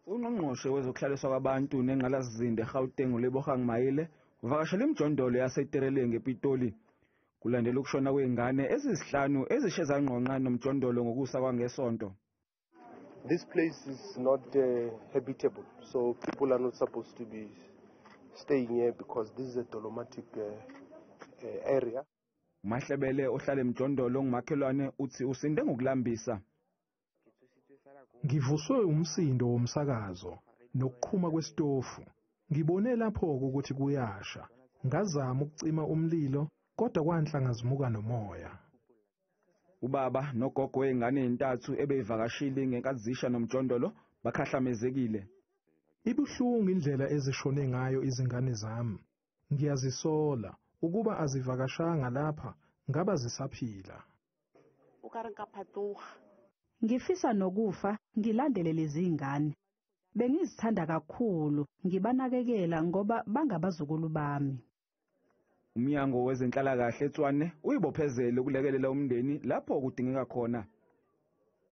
Ungqongqoshe wezokuhlaliswa kwabantu nengqalasizinda eGauteng uLebogang Maile uvakashele imijondolo yaseTereleng ePitoli. Kulandela ukushona kwezingane eziyisihlanu ezishe zangqongqa nomjondolo ngokusa kwangesonto. This place is not habitable, so people are not supposed to be staying here because this is a dolomitic area. Umahlebele ohlala emjondolo ongumakhelwane uthi usinde ngokulambisa. Ngivuswe umsindo womsakazo nokuqhuma kwesitofu. Ngibone lapho-ke ukuthi kuyasha. Ngazama ukucima umlilo kodwa kwanhlangazimuka nomoya. Ubaba nogogo wezingane ezintathu ebeyivakashile ngenkathi zisha nomjondolo bakhahlamezekile. Ibuhlungu indlela ezishone ngayo izingane zami. Ngiyazisola ukuba azivakashanga lapha ngaba zisaphila. Ngifisa nokufa ngilandele lezi ngane. Bengizithanda kakhulu, ngibanakekela ngoba bangabazukulu bami. Umnyango wezenhlalakahle eTshwane uyibophezele ukulekelela umndeni lapho kudingeka khona.